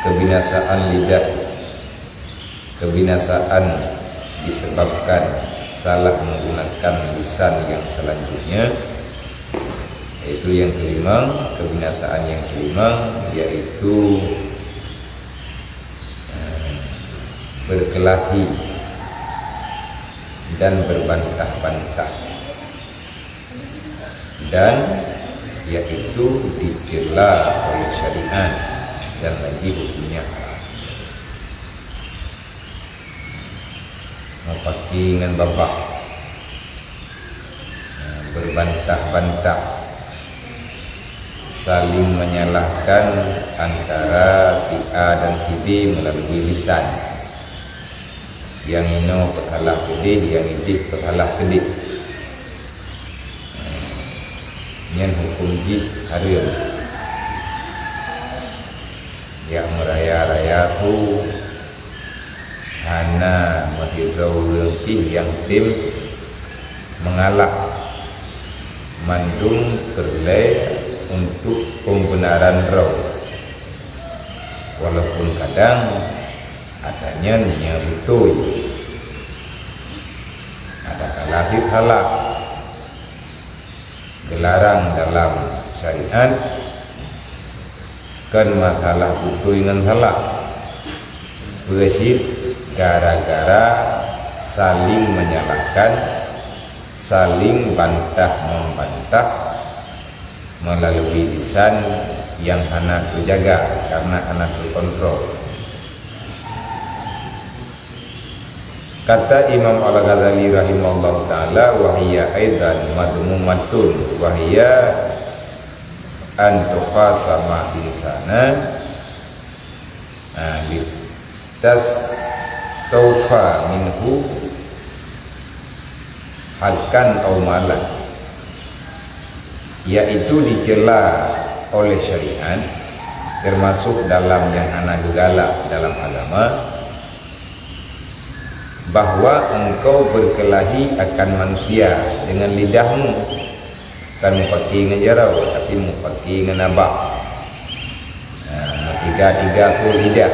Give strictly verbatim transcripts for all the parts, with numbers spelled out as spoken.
Kebinasaan lidah, kebinasaan disebabkan salah menggunakan lisan yang selanjutnya, yaitu yang kelima, kebinasaan yang kelima, yaitu, eh, berkelahi dan berbantah-bantah, dan yaitu dicela oleh syariat dan lagi hukumnya haram. Mupaki ngon babah, berbantah-bantah, saling menyalahkan antara si A dan si B melalui lisan. Nyang inoe peusalah keudeh, nyang ideh peusalah keudeh. Nyan huköm jih hareuem. Jak meuraya-raya su hana meusidroe ureuëng pih nyang tem meungalah. Mandum peureulée untuk peumbenaran droe, walaupun kadang ata nyan nyang beutôi. Ata salah cit salah. Geularang dalam syariat kon masalah beutôi ngon salah. Peue cit? Gara-gara saling menyalahkan, saling bantah-membantah melalui lisan nyang hana teujaga karena hana teukontrol. Kata Imam Al-Ghazali rahimahullahu taala, "Wa hiya aidan madhmumatun, wa hiya an tukhasama insana, ah, litastaufa minhu haqqan au malan." Yaitu dicela oleh syariat, termasuk dalam nyang hana geugalak dalam agama, bahwa engkau berkelahi akan manusia dengan lidahmu, bukan mupaki ngon jaroe, tapi mupaki ngon babah. Nah, meupiga-piga su lidah.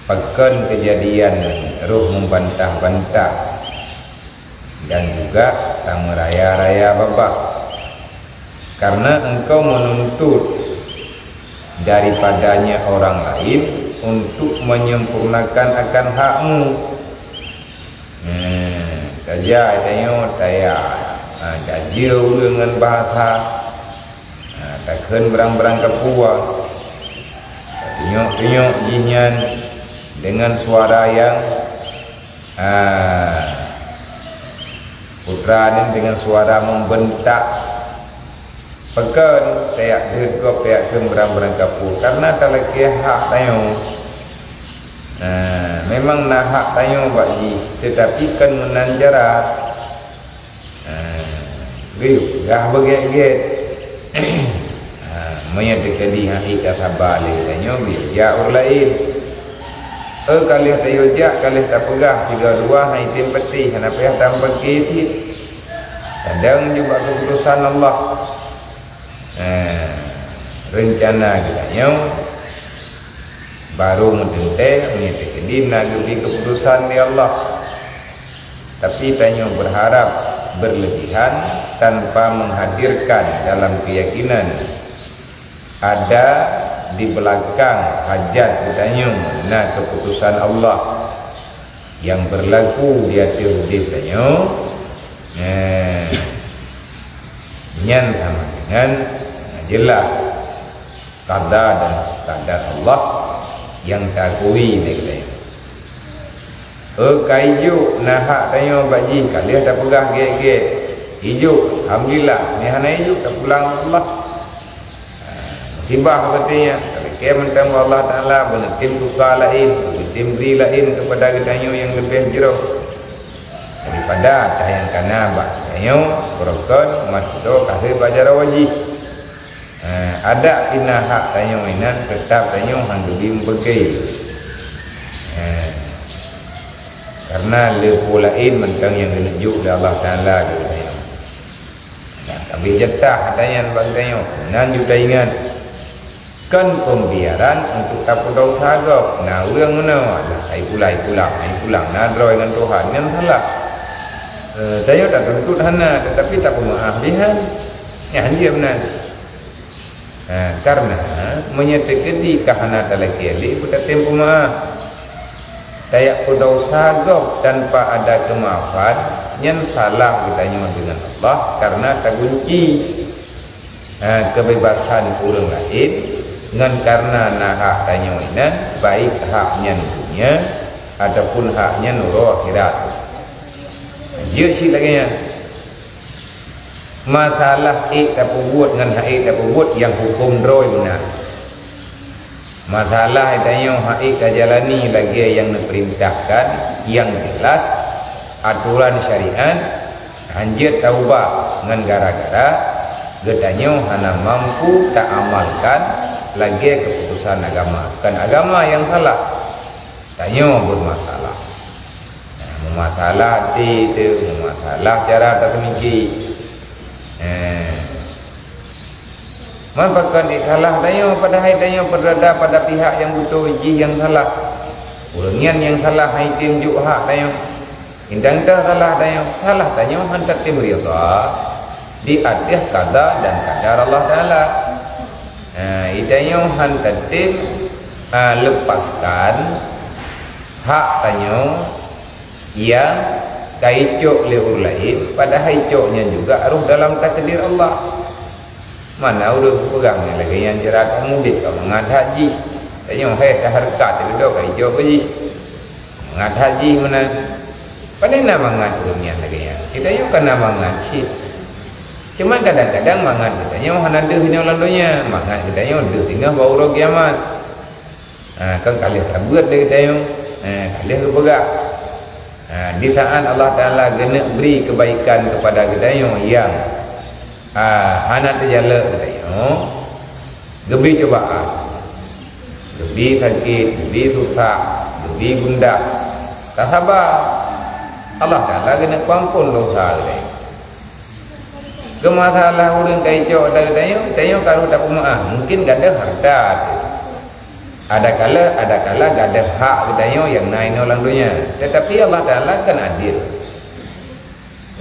Pakon keujadian roh meubantah-bantah dan juga tameuraya-raya babah? Karena engkau menuntut daripadanya orang lain untuk menyempurnakan akan hakmu. Nah, tajak tanyoe taya, ha, tajak ureuëng ngon bahasa, ha, takheun barang-barang kapua, tatunyok-tunyok jih nyan dengan suara yang, ha, putra nyan dengan suara membentak. Pakon tajak deuet gob, tajak kheun barang-barang kapua? Karena talakée hak tanyoe. Nah, memang na hak tanyoe bak jih, tetapi kon meunan cara. Nah, geuyue peugah beugét-gét. Nah, meunyoe teukeudi hak ék ka saba lé tanyoe, geuyue jak ureuëng laén. Eh, ka lheueh tayue jak, ka lheueh tapeugah, sigoe dua hana item peutéh, hana payah tameupaké cit. Kadang nibak keuputosan Allah. Eh, reuncana geutanyoe barô meuteuntée meunyoe teukeudi na geubri keuputosan lé Allah. Tapi tanyoe beurharab beureulebihan tanpa meuhadirkan dalam keuyakinan ada di beulakang hajat geutanyoe na keuputosan Allah nyang beurlaku di ateueh udeb tanyoe. Eh, nyan sama dengan jeulaih qada dan qadar Allah nyang taakui lé geutanyoe. Eh, ka ijok na hak tanyoe bak jih, ka lheueh tapeugah gét-gét. Ijok, alhamdulillah, nyang hana ijok tapulang bak Allah. Musibah seperti nyan, talakée mantong bak Allah Taala, beuneutem tuka laén, beuneutem bri laén keupada geutanyoe nyang leubeh jroh daripada ata nyang kana bak tanyoe, beurokon umat keudroe ka lheueh bak jaroe jih. Eh, adak pih na hak tanyoe inan, teutab tanyoe han geubri meupeugét. Eh, karena le peue laén mantong nyang geuneuk jok lé Allah Taala keu geutanyoe. Nah, ka abéh jatah ata nyan bak geutanyoe. Nan ju taingat, Kon pembiaran untuk tapeudesya gob. Na ureuëng meunoe, nah, hai pulang, hai pulang, hai pulang, na droe ngon Tuhan, nyan salah. Eh, tanyoe tatuntut hana, tetapi tapeumaáh bihan. Nyan dia beuna. Ha, karena meunyoe teukeudi ka hana talakée lé, peue tatem peumaáh. Tajak peudesya gob tanpa ada keumaafan, nyan salah geutanyoe deungon Allah karena tagunci, ha, kebebasan ureuëng laén, ngon karena na hak tanyoe inan, baik hak nyan dunia ataupun hak nyan uroe akhirat. Jeuet cit lagée nyan. Masalah ék tapeubuet ngon hana ék tapeubuet nyang huköm droe meunan. Masalah tanyoe hana ék tajalani lagée nyang neupeurintahkan, nyang jeulaih atoran syariat hanjeuet taubah ngon gara-gara geutanyoe hana mampu taamalkan lagée keuputosan agama. Kon agama nyang salah, tanyoe beumasalah. Nah, meumasalah até teuh, meumasalah cara taseumiké. Eh. Man pakon ék salah tanyoe, padahai tanyoe beurada pada pihak nyang beutôi, jih nyang salah. Ureuëng nyan nyang salah, han item jok hak tanyoe. Indang teuh salah tanyoe, salah tanyoe han tatem ridha di ateueh qada dan qadar Allah Taala. Ha, tanyoe han tatem, ha, leupaskan hak tanyoe nyang ka icok lé ureuëng laén, padahai icok nyan juga rôh dalam takdir Allah. Mana ureuëng peugah nyan lagée nyan, jeurat mudik ka mangat hak jih. Tanyoe hai tahareukat teuh ka icok keu jih. Mangat hak jih meunan. Pane na mangat ureuëng nyan lagée nyan? Geutanyoe ka na mangat cit. Cuma kadang-kadang mangat geutanyoe hana deuh inoe lam donya, mangat geutanyoe deuh singoh bak uroe kiamat. Ha, kan ka lheueh tabeuet lé geutanyoe, ha, ka lheueh geupeugah. Ha, di saat Allah Taala geuneuk bri keubaikan keupada geutanyoe nyang, ha, hana teujalok geutanyoe, geubi cubaan, geubi sakét, geubi susah, geubi gundah, tasaba. Allah Taala geuneuk peuampon desya geutanyoe. Keu masalah ureuëng ka icok ata geutanyoe, tanyoe ka rôh tapeumaáh, mungken gadôh hareuta teuh. Adakala, adakala gadôh hak geutanyoe nyang na inoe lam donya, teutapi Allah Taala kan adil.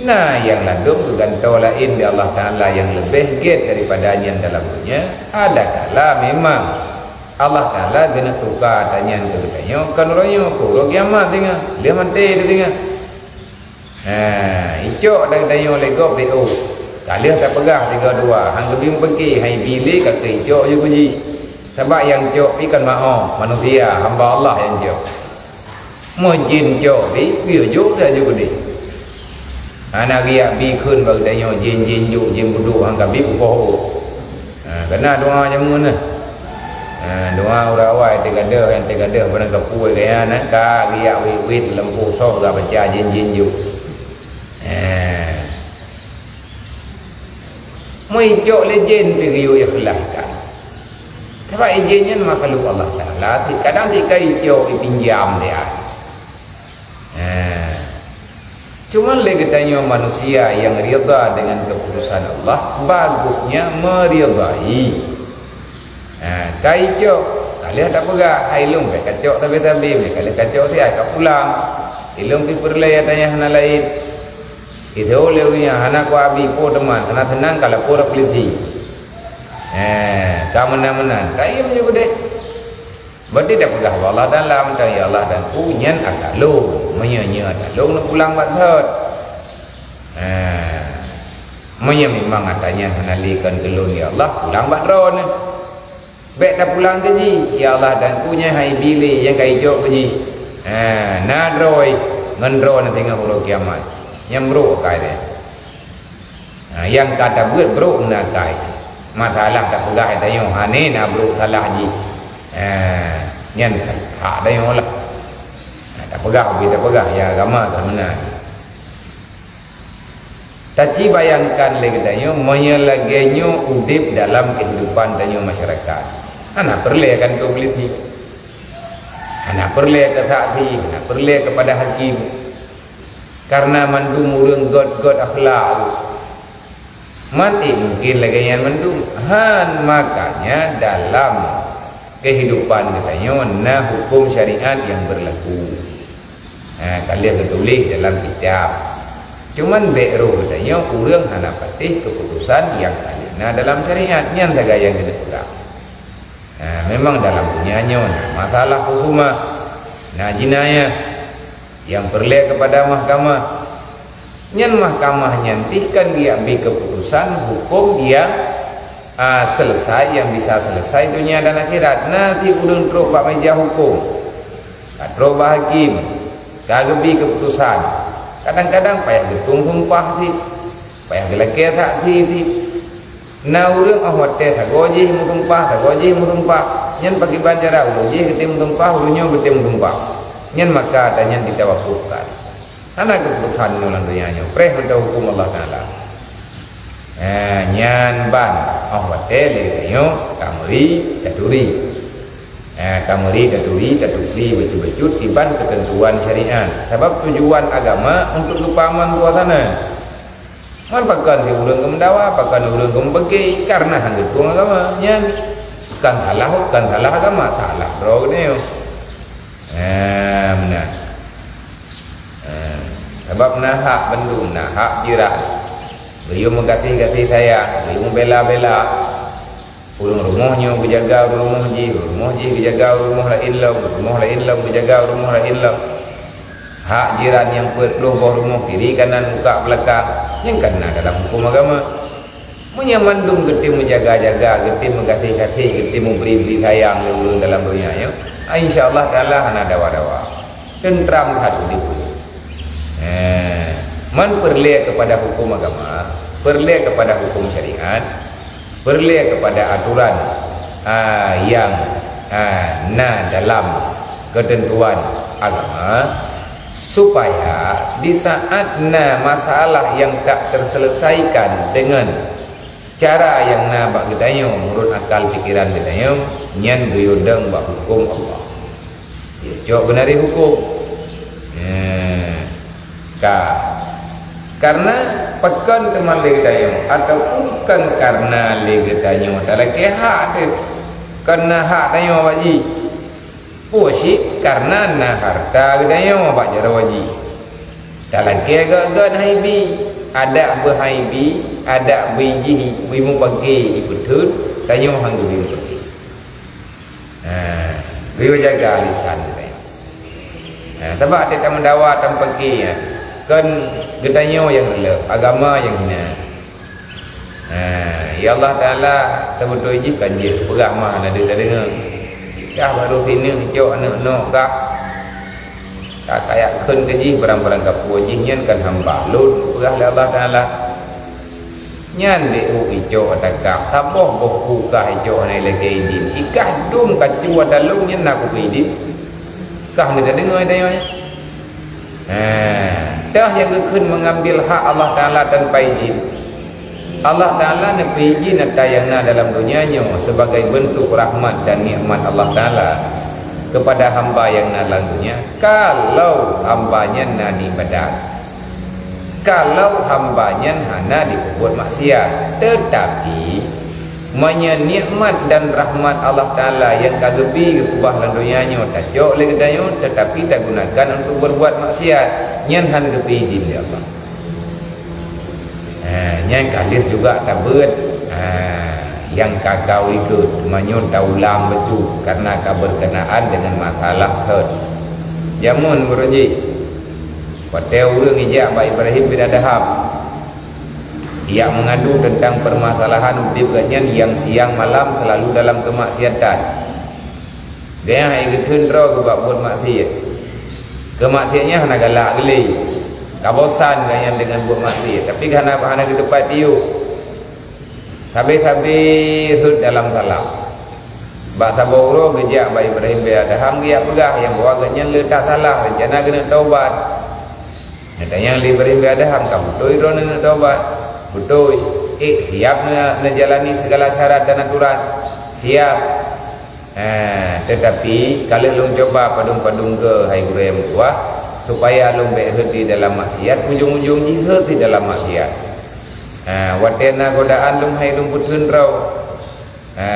Na nyang ladôm geugantoe laén di Allah Taala nyang leubeh gét daripada nyan dalam donya, adakala memang Allah Taala geuneuk tuka ata nyan keu geutanyoe, kon uroe nyoe, keu uroe kiamat singoh, lheueh maté teuh singoh. Ha, icok dan tanyoe lé gob lé ôk. Ka lheueh tapeugah tiga dua, han geubi meupiké, hai bi lé ka keu icok ju keu jih. Sabab nyang cok pih kon maoh, manusia, hamba Allah nyang cok. Meujin cok pih, geuyue jok laju keudeh. Hana geujak bi kheun bak geutanyoe, jén-jén jok, jén beudôk, han ka bi peukoh ôk. Ha, keunan doa jameun nyan. Ha, doa ureuëng awai teugadôh, nyang teugadôh barang kapeue gaya na ka geujak wét-wét lampôh soh geubaca jén-jén jok. Ha. Meuicok lé jén pih geuyue ikhlaihkan. Sabab jén nyan makhluk Allah Taala, kadang tika icok ipinjam dia. Ha. Cuma lé geutanyoe manusia nyang ridha deungon keuputusan Allah, bagusnya meuridai. Ha, ka icok, ka lheueh tapeugah, hai lôn bèk kacok sabe-sabe, bèk ka lheueh kacok siat ka pulang. Ilôn pih peureulèe ata nyang hana laén. Itu lé ureueng nyang hana kuabi po teuma, hana seunang ka lapor polisi. Ha, ka meunan-meunan, ka iem ju keudeh. Berarti tapeugah bak Allah Taala, mantong, "Ya Allah, dan ku nyan ata lôn, meunyoe nyoe ata lôn, neupulang bak thot." Ha. Meunyoe memang ata nyan hana lé kon keu lôn, ya Allah, pulang bak droeneuh. Bèk tapulang keu jih, ya Allah, dan ku nyan hai bi lé nyang ka icok keu jih. Ha, na droe ngon droeneuh singoh uroe kiamat. Nyan brôk akai deh. Ha, nyang ka tabeuet brôk na akai. Masalah tapeugah tanyoe, ha, nyan na brôk salah jih. Ha, nyan hak tanyoe lah. Ha, tapeugah, beu tapeugah, ya agama ka meunan. Taci bayangkan lé geutanyoe, meunyoe lagèe nyoe udép dalam kehidupan tanyoe masyarakat. Hana peureulèe kan keu polisi. Hana peureulèe keu saksi, hana peureulèe keupada hakim. Karena mandum ureueng göt-göt akhlak. Man ék mungken lagèe nyan mandum. Han, makanya dalam Kehidupan geutanyoe na huköm syariat nyang beurlaku. Ha, ka lheueh geutuléh dalam kitab. Cuman bék roh geutanyoe ureuëng hana patéh keuputusan nyang ka lheueh na dalam syariat, nyan sagai nyang keuneuk peugah. Ha, memang dalam donya nyoe na masalah khusumah, na jinayah nyang peureulée keupada mahkamah. Nyan mahkamah nyan pih kan geujak bri keuputusan huköm nyang, a, selesai, nyang bisa selesai donya dan akhirat. Na cit ureuëng trok bak meuja huköm, ka trok bak hakém, ka geubri keuputusan. Kadang-kadang payah geutueng sumpah cit, payah geulakée saksi cit. Na ureuëng óh watée sagoe jih meusumpah, sagoe jih meusumpah. Nyan pakriban cara, ureuëng jih geutem meusumpah, ureuëng nyoe geutem meusumpah. Nyan maka ata nyan jitawakufkan. Hana keuputusan nyoe lam donya nyoe, preh mantong huköm Allah Taala. Ha, nyan ban óh watée lé geutanyoe ka meuri taturi. Ha, ka meuri taturi, taturi bacut-bacut kiban keuteuntuan syariat. Sabab tujuan agama untuk geupeuaman suasana. Man pakon si ureuëng geumeudawa, pakon ureuëng geumeupeugé, kareuna han geutueng agama. Nyan kan salah, kan salah agama, salah droe geutanyoe. Ha, meunan. Ha, sabab na hak bandum, na hak jiran. Geuyue meugaséh-gaséh sayang, geuyue meubela-bela. Ureuëng rumoh nyoe geujaga ureuëng rumoh jih, ureuëng rumoh jih geujaga ureuëng rumoh laén lom, ureuëng rumoh laén lom geujaga ureuëng rumoh laén lom. Hak jiran nyang peuet ploh boh rumoh kiri kanan muka beulakang, nyan kan na dalam huköm agama. Meunyoe mandum geutem meujaga-jaga, geutem meugaséh-gaséh, geutem meubri-bri sayang lé ureuëng dalam donya nyoe, insya Allah Taala hana dawa-dawa. Teuntram that udeb. Eh, man peureulée keupada huköm agama, peureulée keupada huköm syariat, peureulée keupada aturan, a, nyang, a, na dalam keuteuntuan agama, supaya di saat na masalah nyang tak terselesaikan deungon cara nyang na bak geutanyoe, meunurot akal pikeran geutanyoe, nyan geuyue dong bak huköm Allah. Geuyue cok keuneuri huköm. Nyan. Ka. Kareuna pakon teuma lé geutanyoe, ataupun kon kareuna lé geutanyoe talakée hak teuh. Kon na hak tanyoe bak jih. Peue cit kareuna na hareuta geutanyoe bak jaroe jih. Talakée gét-gét hai bi, adak beuhai bi, adak bui jih, bui mupagé ipeutheun, tanyoe han geubri mupagé. Ha, geuyue jaga lisan geutanyoe. Ha, sabab até tameudawa, tameupaké, ha, kon geutanyoe nyang reuloh, agama nyang hina. Ha, ya Allah Taala, teubeutôi jih kan jeuet peugah mah na deuh tadeungoe. Kah barô sineuk cok aneuk nyoe kah. Ka kayak kheun keu jih barang-barang kapue jih nyan kan hamba lôn, peugah lé Allah Taala. Nyan lé u icok takab, saboh boh ku kah icok hana ilakée idin. Ikah dum kacu ata lôn nyan na kupeue idin. Kah hana tadeungoe tanyoe nyan. Ha, teuh nyang geukheun mengambil hak Allah Taala tanpa izin. Allah Taala neupeuizin ata nyang na dalam donya nyoe sebagai bentuk rahmat dan nikmat Allah Taala kepada hamba nyang na lam donya, kalau hamba nyan na ibadat. Kalau hamba nyan hana jipeubuet maksiat, teutapi meunyoe nikmat dan rahmat Allah Taala nyang ka geubri geukeubah lam donya nyoe tacok lé geutanyoe, teutapi tagunakan untuk berbuat maksiat, nyan hana geupeuizin lé Allah. Ha, nyan ka lheueh juga tabeuet, ha, nyang ka gau likot, meunyoe taulang bacut, karena ka berkenaan dengan masalah thot. Jameun beureuji. Watée ureuëng ijak bak Ibrahim bin Adham, ijak meungadu teuntang peumasalahan udeb gobnyan nyang siang malam seulalu dalam keumaksiatan. Gobnyan hai geutheun droe geuh bak buet maksiat. Keumaksiat nyan hana galak geulé. Ka bosan gobnyan deungon buet maksiat, tapi hana, hana geuteupat tiyueb. Sabe-sabe rhot dalam salah. Bak saboh uroe geujak bak Ibrahim bin Adham geujak peugah nyang bahwa gobnyan le that salah, reuncana keuneuk taubat. Geutanyong lé Ibrahim bin Adham, "Ka beutôi droeneuh keuneuk taubat?" "Beutôi." "Ék siab neu-, neujalani sigala syarat dan aturan?" "Siab." "Eh, teutapi ka lheueh lôn cuba padum-padum goe hai gurée meutuwah, supaya lôn bék rhot di dalam maksiat, ujong-ujong jih rhot di dalam maksiat. Eh, watée na godaan lôn hai lôn peutheun droe." Ha,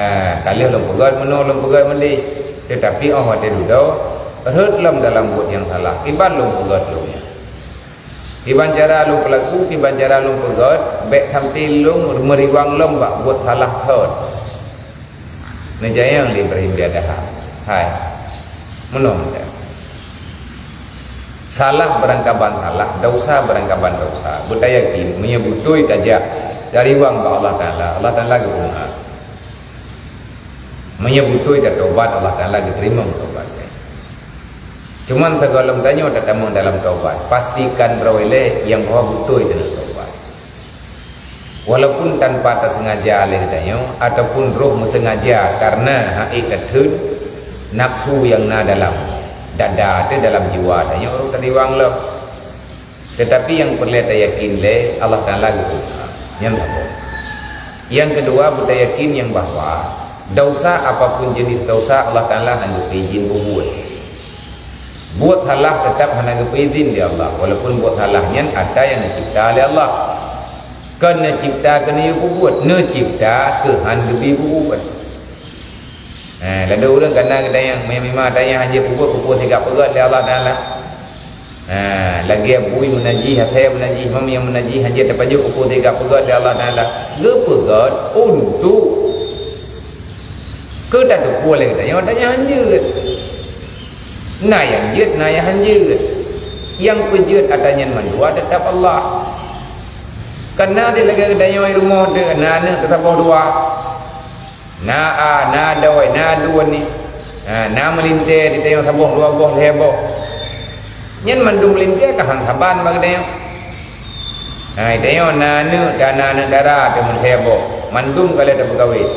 ka lheueh lôn peugét meunoe, lôn peugét meudéh. Teutapi óh watée dudoe, rhot lom dalam buet nyang salah, kiban lôn peugét lôn nyan. Kiban cara lôn peulaku, kiban cara lôn peugét, bék sampoe lôn meuriwang lom bak buet salah thon. Neujayang lé Ibrahim di Adham. Hai. Meunoe meunan. Salah beurangkaban salah, desya beurangkaban desya. Beutayakin, meunyoe beutôi tajak, tariwang bak Allah Taala, Allah Taala geupeumeu'ah. Meunyoe beutôi tatobat, Allah Taala geuteurimong tobat. Cuman sigohlom tanyoe tatamong dalam tobat, pastikan droe lé nyang bahwa beutôi teuh tobat. Walaupun tanpa tasengaja lé geutanyoe ataupun roh meusengaja kareuna ha'ék tatheun nafsu nyang na dalam dada teuh, dalam jiwa tanyoe, roh tariwang lom. Teutapi nyang peureulée tayakin lé Allah Taala geupeumeu'ah. Nyan saboh. Nyang keudua, beutayakin nyang bahwa desya, apapun jeuneuh desya, Allah Taala hana geupeuidhin peubuet. Buet salah teutap hana geupeuidhin lé Allah, walaupun buet salah nyan atra nyang neucebta lé Allah. Kon neucebta keuneuyue peubuet, neucebta keu han geubi peubuet. Eh, ladôm ureuëng kana geutanyoe, meuiman tanyoe hanjeuet peubuet, peue-peue sigak peugét lé Allah Taala. Ha, lagée bui meunajih, asée meunajih, mam nyang meunajih, hanjeuet tapajoh peue-peue sigak peugét lé Allah Taala. Geupeugét untuk keu tateupeue lé geutanyoe, tanyoe hanjeuet. Na nyang jeuet, na nyang hanjeuet. Nyang peujeuet atra nyan mandua teutap Allah. Kana lagée geutanyoe rumoh teuh, na aneuëk teuh saboh dua. Na a, na doi, na duen ni. Ha, na meulintée di tanyoe saboh dua boh lhée boh. Nyan mandum meulintée ka han saban bak geutanyoe. Ha, di tanyoe na aneuëk dan na aneuëk dara teuh meulhée boh. Mandum ka lheueh tapeukawén.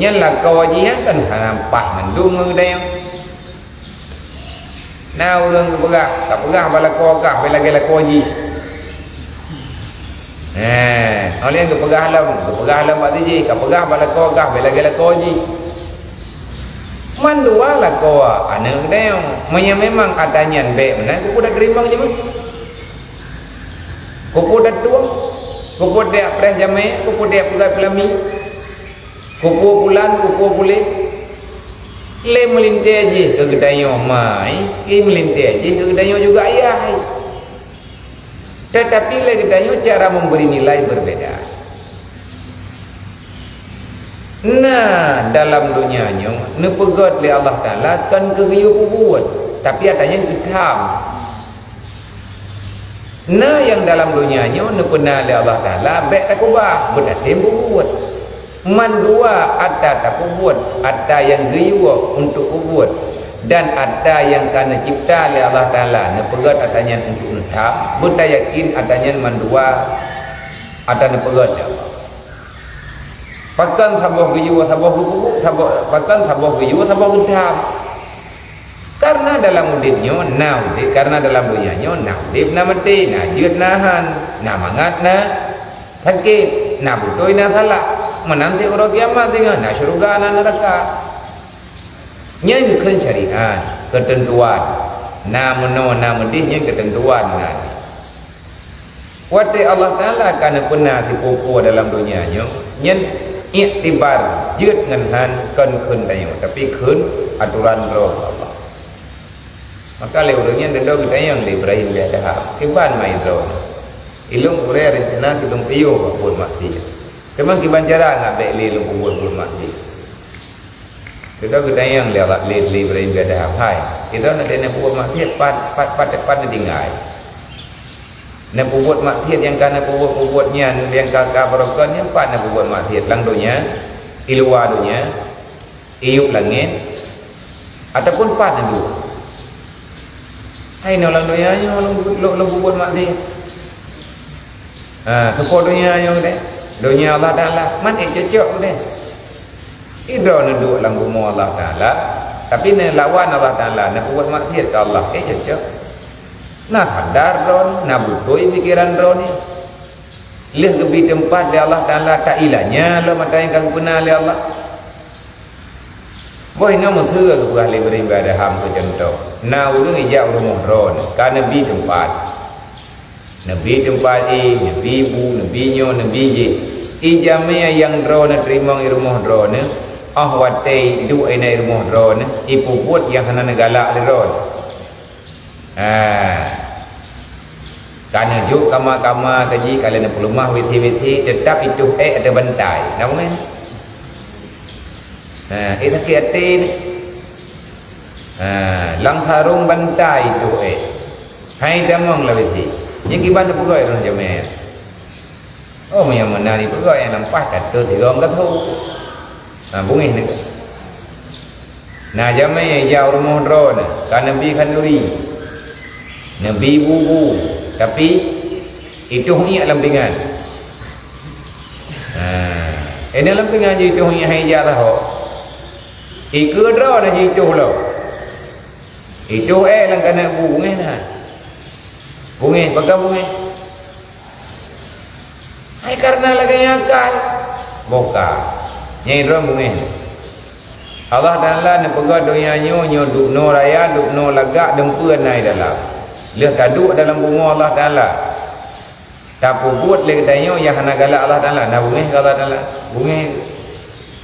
Nyan lakoe jih nyan kan hana paih mandum ngon geutanyoe. Na ureuëng geupeugah, "Kapeugah bak lakoe kah, bék lagée lakoe jih." Eh, óh lheueh geupeugah lom, geupeugah lom bak jih, "Kapeugah bak lakoe kah, bék lagée lakoe jih." Mandua lakoe aneuëk geutanyoe, meunyoe memang atra nyan bék meunan, keupeue tateurimong jih meuh? Keupeue tatueng? Keupeue tajak preh jamé? Keupeue tajak peugah peulami? Keupeue bulan, keupeue buleuen, lé meulintée jih keu geutanyoe ma, eh, lé meulintée jih keu geutanyoe juga ayah, eh. Teutapi lé geutanyoe cara memberi nilai berbeda. Na dalam donya nyoe neupeugét lé Allah Taala kon keu geuyue peubuet, tapi atra nyan keu tham. Na nyang dalam donya nyoe neupeuna lé Allah Taala bék takubah, beutatem peubuet. Mandua atra tapeubuet, atra nyang geuyue untuk peubuet, dan atra nyang ka neucebta lé Allah Taala neupeugét atra nyan untuk neutham, beutayakin atra nyan mandua atra neupeugét lé Allah. Pakon saboh geuyue, saboh geupeubuet, saboh, pakon saboh geuyue, saboh geutham. Kareuna dalam udeb nyoe na udeb, kareuna dalam donya nyoe na udeb, na maté, na jeuet, na han, na mangat, na sakét, na beutôi, na salah. Meunan teuk uroe kiamat singoh na syeuruga, na neuraka. Nyan geukheun syariat, keuteuntuan. Na meunoe, na meudeh, nyan keuteuntuan na. Watée Allah Taala ka neupeuna sipeue-peue dalam donya nyoe, nyan iktibar jeuet ngon han kon kheun tanyoe, tapi kheun atoran droe Allah. Maka lé ureuëng nyan dudoe geutanyong lé Ibrahim bin Adham, "Kiban ma droeneuh? Ilôn gurée reuncana keu lôn piôh bak buet maksiat. Teuma kiban cara ngat bék lé lôn peubuet buet maksiat?" Dudoe geutanyong lé Allah, lé, lé Ibrahim bin Adham, "Hai, droeneuh na peubuet maksiat, pat, pat, pat, pat neutinggai?" Neupeubuet maksiat nyang ka neupeubuet-peubuet nyan, nyang ka, ka beurokon nyan, pat neupeubuet maksiat lam donya, i luwa donya, i yup langét, ataupun pat neuduek? Hai, nyoe lam donya nyoe lôn, lôn, lôn peubuet maksiat. Ha, teupeue donya nyoe deh? Donya Allah Taala, man ék cocok deh. Idroe neuduek lam bumoe Allah Taala, tapi neulawan Allah Taala, neupeubuet maksiat keu Allah, ék cocok. Na sadar droeneuh, na beutôi pikeran droeneuh. Lheueh geubi teumpat lé Allah Taala, tailanya lom atra nyang ka geupeuna lé Allah. Boh inoe meuteue geupeugah lé Ibrahim bin Adham keu cuntoh. Na ureuëng ijak u rumoh droeneuh, ka neubi teumpat. Neubi teumpat éh, neubi bu, neubi nyoe, neubi jéh. I jamé nyang droeneuh teurimong i rumoh droeneuh, óh watée duek inan i rumoh droeneuh, ipeubuet nyang hana neugalak lé droeneuh. Ha. Ka neujok kama-kama keu jih, ka lheueh neupeuleumah WC-WC, teutap itoh ék ateueh bantai. Na beungéh? Ha, ék sakét até nyan. Ha, lam sarong bantai itoh ék. Hai tamong lam WC. Nyan kiban neupeugah ureuëng jamé. Oh, meunyo meunan ipeugah nyang lam paih ka teuh tigong ka tho. Na beungéh nyoe. Na jamé nyang ijak u rumoh droeneuh, ka neubi khanduri, neubi bu-bu, tapi itoh iék lam pingan. Ha, inan lam pingan jih itoh iék hai ijak tahok. Ikeue droeneuh jih itoh lom. Itoh ék lam kanan bu beungéh na. Beungéh, pakon beungéh? Hai kareuna lagée nyang akai. Boh ka. Nyang droeneuh beungéh. Allah Taala neupeugah donya nyoe, nyoe dubnoe raya, dubnoe lagak, dum peue na i dalam. Lheueh taduek dalam bumoe Allah Taala, tapeubuet lé geutanyoe nyang hana galak Allah Taala, na beungéh keu Allah Taala. Beungéh.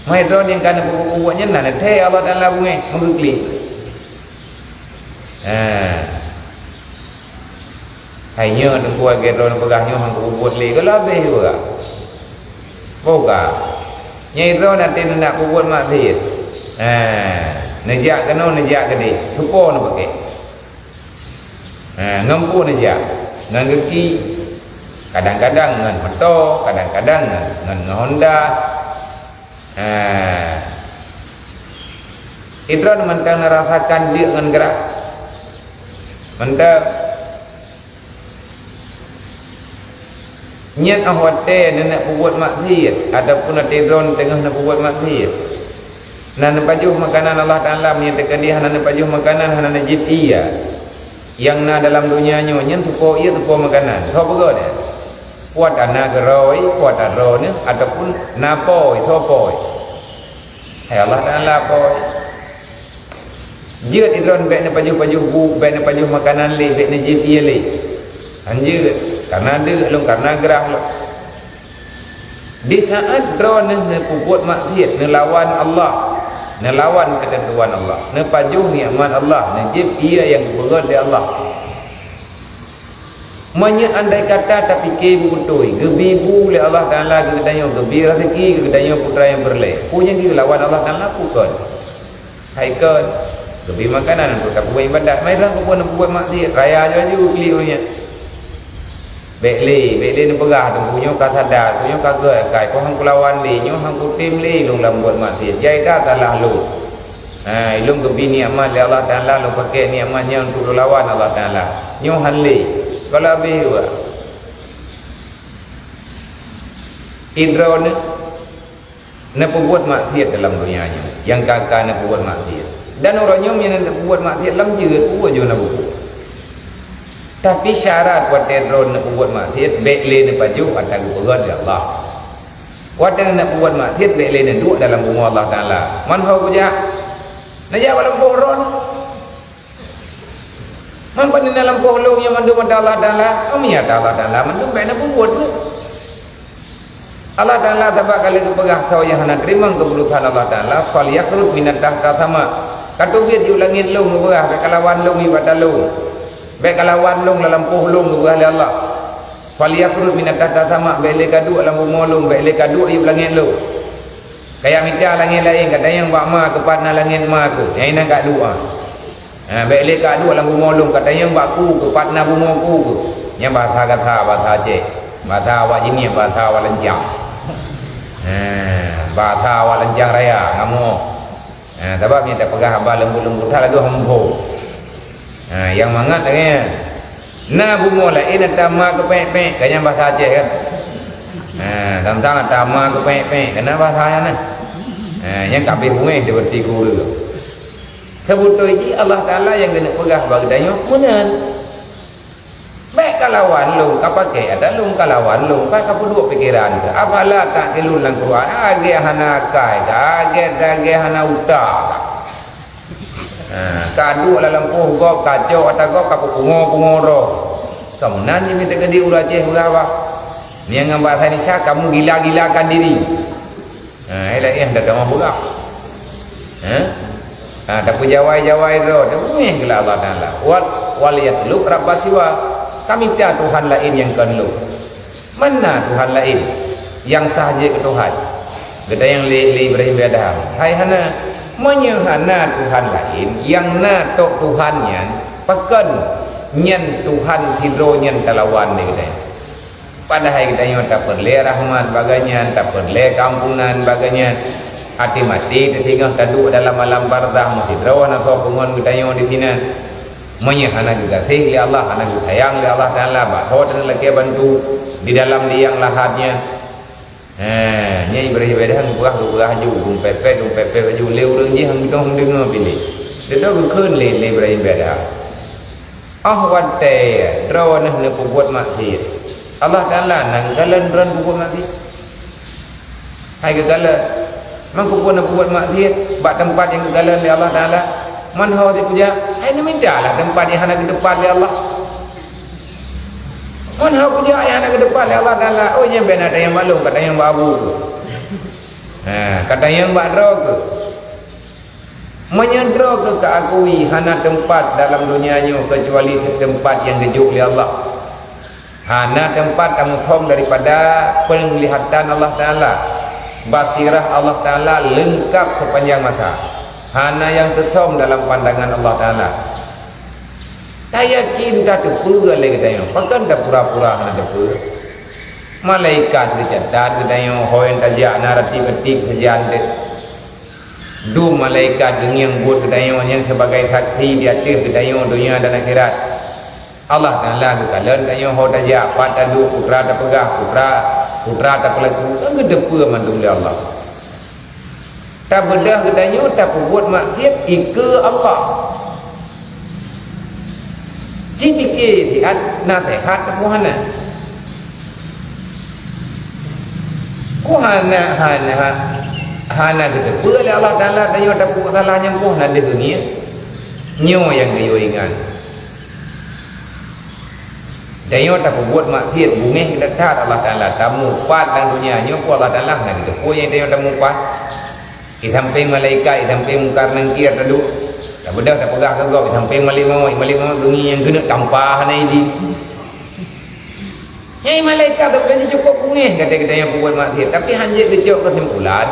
Meuhai droeneuh nyang ka neupeubuet nyan na neuthée Allah Taala beungéh, meugeuklik. Ha. Hai nyoe teungku lagée droeneuh peugah nyoe han kupeubuet lé, gohlom habéh juga. Boh ka. Nyang droeneuh até neunak peubuet maksiet. Ha, neujak keunoe, neujak keudeh, teupo neupaké. Ha, ngon peue neujak? Ngon geuki, kadang-kadang ngon moto, kadang-kadang ngon, ngon, ngon Honda. Ha. Droeneuh mantong neurasakan deuk ngon grah. Mantong. Nyan óh watée neuneuk peubuet maksiet, ataupun até droeneuh teungoh neupeubuet maksiet. Na neupajoh makanan Allah Taala, meunyo teukeudi hana neupajoh makanan, hana neujieb ie nyang na dalam donya nyoe, nyan teupo ie, teupo makanan. Soe peugöt nyan? Kuat ana geurôi, kuat droeneuh, ataupun na pôi, soe pôi? Hai Allah Taala pôi. Jeuet droeneuh bék neupajoh-pajoh bu, bék neupajoh makanan lé, bék neujieb ie lé. Han jeuet, kareuna deuk lôn, kareuna grah lôn. Di saát droeneuh neupeubuet maksiet, neulawan Allah, neulawan keuteuntuan Allah, neupajoh nikmat Allah, neujieb ie nyang geupeugöt lé Allah. Meunyoe andai kata tapike beubeutôi, geubi bu lé Allah Taala keu geutanyoe, geubi raseuki keu geutanyoe putra nyang peureulée, peue nyang geulawan Allah Taala, peue kon? Hai kon, geubi makanan untuk tapeubuet iébadat, meunan keupeue neupeubuet maksiet, raya aju-aju klik ureuëng nyan. Bék lé, bék lé neupeugah, teungku nyoe ka sadar, teungku nyoe ka gét akai, peue han kulawan lé, nyoe han kutem lé lôn lam buet maksiet, jai that salah lôn. Ha, lôn geubi nikmat lé Allah Taala, lôn paké nikmat nyan untuk lôn lawan Allah Taala. Nyoe han lé. Gohlom habéh juga. Droeneuh neupeubuet maksiet dalam donya nyoe, nyang ka-ka neupeubuet maksiet. Dan uroe nyoe meunyoe neupeubuet maksiet lam jeuet, peubuet jeuet na buku. Tapi syarat watée droeneuh neupeubuet maksiet, bék lé neupajoh ata geupeugöt lé Allah. Watée neupeubuet maksiet, bék lé neuduek dalam bumoe Allah Taala. Man ho kujak? Neujak bak lampôh droeneuh. Man pane na lampôh lôn nyang mandum ata Allah Taala? Meunyo ata Allah Taala mandum, bék neupeubuet lé. Allah Taala sabab ka lheueh geupeugah soe nyang hana teurimong keubeulosan Allah Taala, "Falyakhruj min tahta sama." Ka teubiet yub langét lôn geupeugah, bék kalawan lôn yub ata lôn. Bék kalawan lôn lam lampôh lôn geupeugah lé Allah. "Falyakhruj min tahta sama," bék lé kaduek lam bumoe lôn, bék lé kaduek yub langét lôn. Kajak mita langét laén, katanyong bak ma keupat na langét ma keuh, nyang inan kaduek. Ha, bék lé kaduek lam bumoe lôn, katanyong bak ku keupat na bumoe ku keuh. Nyan bahasa gata, bahasa Aceh. Bahasa awak jinoe, bahasa awak lancang. Ha, bahasa awak lancang raya, ngamuk. Ha, sabab nyang tapeugah haba leumbut-leumbut that lagée hom-hom. Ha, nyang mangat lagée nyan. Na bumoe laén ata ma keupék-pék, ka nyan bahasa Aceh kan? Ha, tantang ata ma keupék-pék, ka na bahasa nyan na. Ha, nyang ka abéh beungéh di beureuti gurée. Seubeutôi jih Allah Taala nyang geuneuk peugah bak geutanyoe meunan. Bék kalawan lôn, ka paké ata lôn, kalawan lôn, ka, ka peuduek pikeran keuh. Afala ta'qilun lam Quran, agée hana akai kah, agée, agée hana utak kah. Ha, kaduek lam lampôh gob, kacok ata gob, ka peupungo-pungo droe. Ka meunan jih mita keudéh ureuëng Aceh beuraba. Nyang ngon bahasa Indonesia, kamu gila-gilakan diri. Ha, eh, laén dah tamah beurah. Ha? Ha, tapeujawai-jawai droe, tapeungéh keu Allah Taala. Wal, wal yatlub rabba siwa. Ka mita Tuhan laén nyang kon lôn. Mana Tuhan laén nyang sah jeuet keu Tuhan? Geutanyong lé, lé Ibrahim bin Adham. Hai hana, meunyoe hana Tuhan laén, nyang na tok Tuhan nyan, pakon nyan Tuhan sidroe nyan talawan lé geutanyoe? Padahai geutanyoe tapeureulée rahmat bak gobnyan, tapeureulée keuampunan bak gobnyan. Até maté teusingoh taduek dalam alam barzakh meusidroe hana soe peungon geutanyoe disinan. Meunyoe hana geugaséh lé Allah, hana geusayang lé Allah Taala, bak soe taneuk lakée bantu di dalam liang lahat nyan? Hé, nyan Ibrahim bin Adham geupeugah, geupeugah laju, geumpepet, geumpepet laju, lé ureuëng jih hana meudeungoe piléh. Dudoe geukheun lé, lé Ibrahim bin Adham. Óh watée droeneuh neupeubuet maksiet, Allah Taala na geukalon droeneuh peubuet maksiet? Hai geukalon, man keupeue neupeubuet maksiet bak teumpat nyang geukalon lé Allah Taala? Man ho teuk kujak, hai neumintalah teumpat nyang hana geuteupat lé Allah. Man ho kujak nyang hana geuteupat lé Allah Taala, oh, nyan bèk na tanyong bak lôn, ka tanyong bak Abu keuh. Ha, ka tanyong bak droe keuh. Meunyoe droe keuh ka akui hana teumpat dalam donya nyoe keucuali teumpat nyang geujok lé Allah. Hana teumpat tamusöm daripada peunglihatan Allah Taala. Basirah Allah Taala leungkap seupanjang masa. Hana nyang teusöm dalam pandangan Allah Taala. Tayakin tateupeue lé geutanyoe, pakon tapura-pura hana teupeue? Malaikat geucatat geutanyoe, ho nyang tajak na ratik-ratik sajan deuh. Dum malaikat geungieng buet geutanyoe nyan sibagai saksi di ateueh geutanyoe donya dan akhirat. Allah Taala geukalon tanyoe ho tajak, pat taduek, peue teuma tapeugah, peue teuma, peue teuma tapeulaku, kan geuteupeue mandum lé Allah. Tabeudôh geutanyoe tapeubuet maksiet ikeue Allah. Ci pike siat naseuhat teupeu hana. Ku hana, hana, hana geuteupeue lé Allah Taala tanyoe tapeubuet salah nyang boh na deuh geungieng. Nyoe nyang geuyue ingat. Tanyoe tapeubuet maksiet beungéh geutanyoe that Allah Taala, tamupat lam donya nyoe keu Allah Taala hana geuteupeue nyang tanyoe tamupat. Di sampéng malaikat, di sampéng Mungkar Nangkir taduek. Tabeudôh tapeugah keu gob, di sampéng Malik Mamat, Malik Mamat geungieng keuneuk tampa hana idin. Nyang malaikat tabeudôh jih cukôp beungéh gata-gata nyang peubuet maksiet, tapi hanjeuet geucok keusimpulan,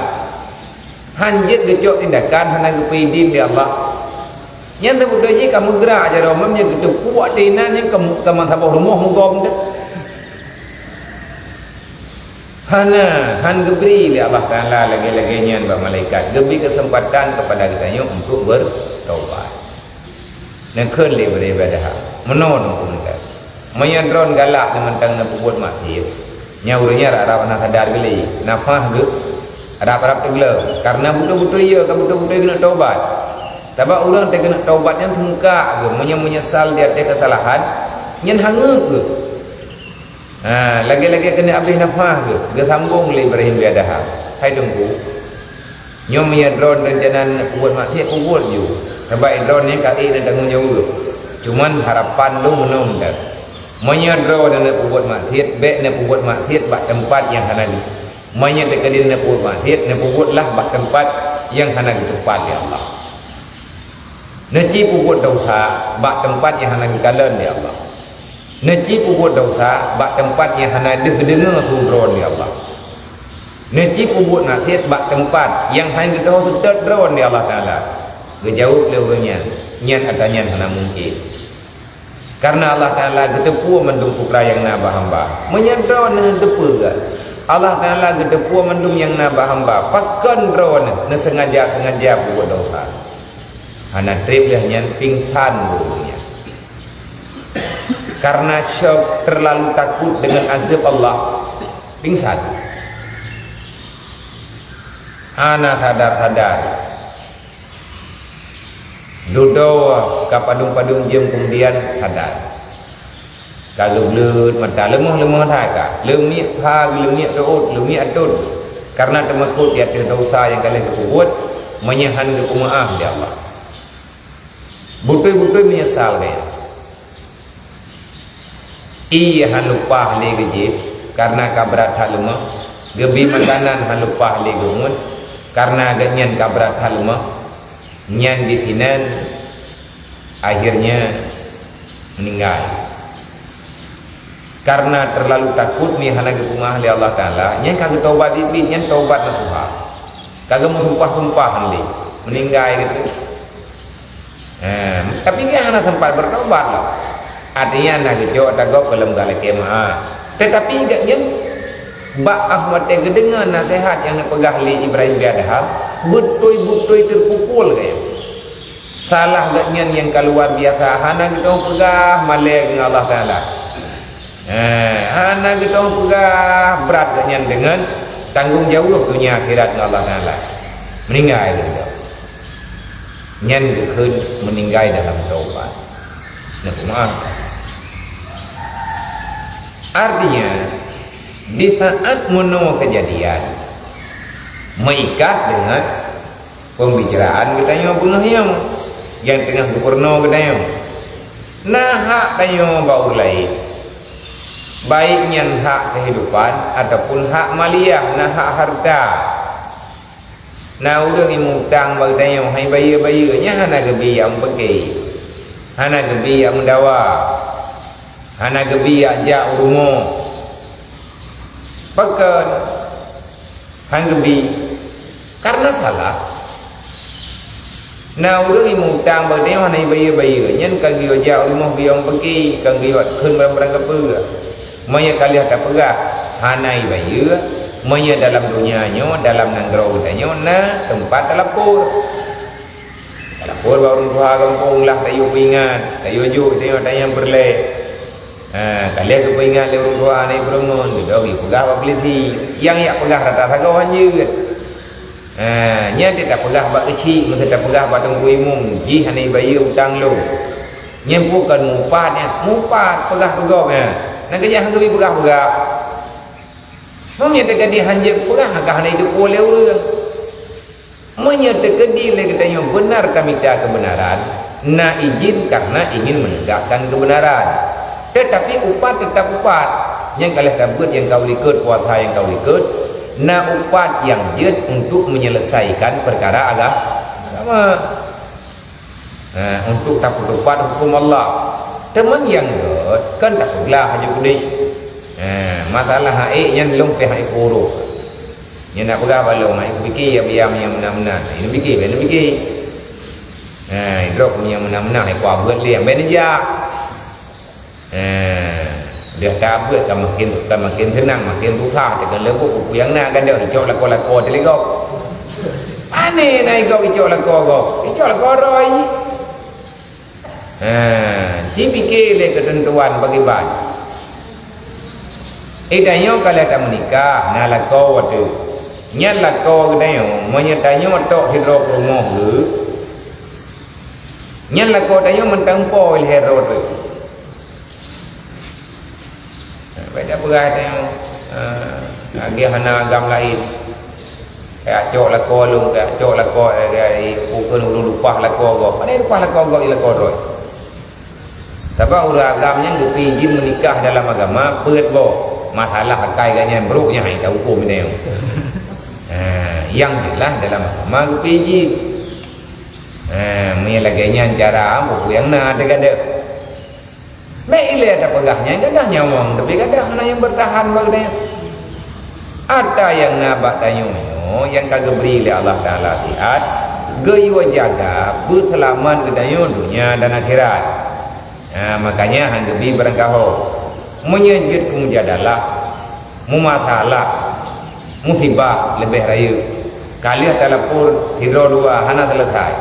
hanjeuet geucok tindakan hana geupeuidin lé Allah. Nyan tabeudôh jih ka meugrak jaroe mam nyang geuteupeue ateueh inan nyang ka, ka meusaboh rumoh meugom teuh. Hana, han geubri lé Allah Taala lagée-lagée nyan bak malaikat, geubri keuseumpatan keupada geutanyoe untuk beurtaubat. Neukheun lé beureubada, meunoe Teungku Muda. Meunyoe droeneuh galak neumantong neupeubuet maksiet, nyan ureuëng nyan rab-rab hana sadar geuli, nafah geuh rab-rab teugleueng. Kareuna beutôi-beutôi iya ka beutôi-beutôi keuneuk taubat. Sabab ureuëng teuh keuneuk taubat nyan seungkak geuh, meunyoe meunyeusal di ateueh keusalahan, nyan hangeut geuh. Ha, lagée-lagée keuneuk abéh nafah geuh, geusambong lé Ibrahim bin Adham. Hai Teungku, nyoe meunyoe droeneuh rencana neupeubuet maksiet, peubuet ju. Sabab droeneuh nyan ka ék neutanggong jaweueb. Cuman harapan lôn meunoe that. Meunyoe droeneuh neupeubuet maksiet, bék neupeubuet maksiet bak teumpat nyang hana jih. Meunyoe teukeudi neupeubuet maksiet, neupeubuetlah bak teumpat nyang hana geuteupat lé Allah. Neuci peubuet desya bak teumpat nyang hana geukalon lé Allah. Neuci peubuet desya bak teumpat nyang hana deuh geudeungoe su droeneuh lé Allah. Neuci peubuet maksiet bak teumpat nyang hana geutanyoe seutôt droeneuh lé Allah Taala. Geujaweueb lé ureuëng nyan, nyan ata nyan hana mungken. Kareuna Allah Taala geuteupeue mandum peukara nyang na bak hamba. Meunyoe droeneuh neuteupeue geuh, Allah Taala geuteupeue mandum nyang na bak hamba, pakon droeneuh neuseungaja-seungaja peubuet desya? Hana treb lheueh nyan pingsan ureuëng nyan. Kareuna syok, terlalu takut dengan azab Allah, pingsan. Hana sadar-sadar. Dudoe ka padum-padum jeuem keumudian sadar. Ka geubleuet mata, leumoh-leumoh that ka. Leumiek pha, geuleumiek reuôt, leumiek atôt. Kareuna teumakot di ateueh desya nyang ka lheueh geupeubuet, meunyoe han geupeumeuáh lé Allah. Beutôi-beutôi meunyeusal gaya. Ie han leupah lé geujieb, Karena ka brat that leumah, geubi makanan han lumpah lé geuh ngon, karena gobnyan ka brat that leumah, nyan disinan akhirnya meninggai. Karena terlalu takut ni hana geupeumaáh lé Allah Taala, nyan ka geutobat Iblih, nyan tobat nasuha. Ka geumeusumpah-sumpah lé, meninggai gitu. Nah, tapi dia hana sempat bertobat lah. Artinya na geucok tagob keu lam galak kemah. Tetapi gobnyan bak ah watée geudeungoe nasihat nyang neupeugah lé Ibrahim bin Adham, beutôi-beutôi teupukul gaya. Salah gobnyan nyang ka luar biasa, hana geutanyoe peugah malée ngon Allah Taala. Eh, hana geutanyoe peugah brat gobnyan deungon tanggong jaweueb dunia akhirat ngon Allah Taala. Meninggai geutanyoe. Nyan geukheun meninggai dalam taubat. Neupeumaáh. Artinya, di saat meunoe keujadian, meuikat deungon pembicaraan geutanyoe beungoh nyoe nyang teungoh geupeurunoe geutanyoe. Na hak tanyoe bak ureuëng laén, baik nyan hak kehidupan ataupun hak maliah, na hak harta. Na ureuëng nyang mutang bak geutanyoe hai bayeue-bayeue, nyan hana geubi jak meupiké, hana geubi jak meudawa, hana geubi jak jak u rumoh. Pakon? Han geubi. Karena salah. Na ureuëng nyang mutang bak geutanyoe hana bayeue-bayeue, nyan ka geuyue jak u rumoh geuyue meupiké, ka geuyue kheun barang-barang kapeue. Meunyoe ka lheueh tapeugah hana bayeue, meunyoe dalam donya nyoe, dalam nanggroe geutanyoe na teumpat talapor. Talapor bak ureuëng tuha gampông lah tayue peuingat, tayue jok, tayue tanyong peureulée. Ha, ka lheueh geupeuingat lé ureuëng tuha aneuk peurumoh, geudong jipeugah bak peulisi. Nyang jak peugah rata sagoe han jeuet. Ha, nyan teutab peugah bak keuchik, meuseuti peugah bak teungku imum, jih hana bayeue utang lôn. Nyan peue kon mupat nyan? Mupat peugah keu gob nyan. Nyang keujah han geubi peugah-peugah. Meunyoe teukeudi han jeuet peugah, ka hana jiteupeue lé ureuëng. Meunyoe teukeudi lé geutanyoe beunar tamita keubeunaran, na idhin karena ingin menegakkan keubeunaran. Teutapi upat teutab upat. Nyang ka lheueh tabeuet nyang ka u likot, puasa nyang ka u likot, na upat nyang jeuet untuk menyelesaikan peukara aga-, agama. Ha, untuk tapeutupat huköm Allah. Teuma nyang gét kan tapeuglah haju keudeh. Ha, masalah hak ék nyan lôn pih hana peurunoe. Nyan na peugah bak lôn, hana kupiké ya biaya nyang meunan-meunan. Hana piké, hana piké. Ha, idrop nyang meunan-meunan, hai kuabeuet lé, hana jak. Eh, deuh tabeuet ka makin, ka makin seunang, makin susah, teukon leubuet buku nyang na gadôh, icok lakoe-lakoe teuh lé gob. Aneh na i gob icok lakoe gob, icok lakoe droe jih. Eh, jipiké lé keuteuntuan pakriban. Eh, tanyoe ka lheueh tameunikah, na lakoe watée. Nyan lakoe geutanyoe, meunyoe tanyoe tok sidroe peurumoh geuh, nyan lakoe tanyoe mantong po lhèe droe teuh. Bèk tapeugah tanyoe, eh, lagèe hana agam laén. Kacok lakoe lôn, kacok lakoe, eh, eh, bukon ulôn lupah lakoe gob. Pane lupah lakoe gob, i lakoe droe. Sabab ureueng agam nyan geupeuijin meunikah dalam agama peuet boh. Masalah akai gobnyan brok nyan hana tahuköm tanyoe. Eh, nyang jeulaih dalam agama geupeuijin. Eh, meunyoe lagèe nyan cara, peue nyang na teugadôh. Bèk ilèe tapeugah nyan gadoh nyawöng, tapi gadoh hana nyang beurtahan bak geutanyoe. Ata nyang na bak tanyoe nyoe nyang ka geubri lé Allah Taala sihat, geuyue jaga beuseulamat geutanyoe donya dan akhirat. Nah, makanya han geubi barangkaho. Meunyoe jeuet peumujadalah, meumasalah, musibah leubeh rayeuk. Ka lheueh talapor sidroe dua hana seuleusai.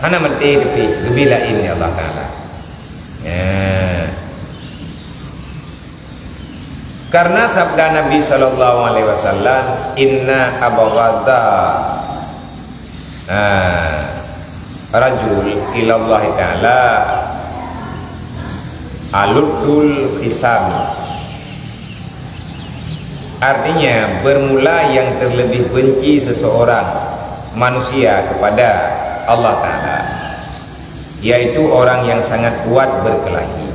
Hana maté teupih geubi laén lé Allah Taala. Ya. Karena sabda Nabi sallallahu alaihi wasallam, "Inna abghadha, ah, rajul ilallahi ta'ala aluddul khisam." Artinya, bermula yang terlebih benci seseorang manusia kepada Allah Taala, yaitu orang yang sangat kuat berkelahi.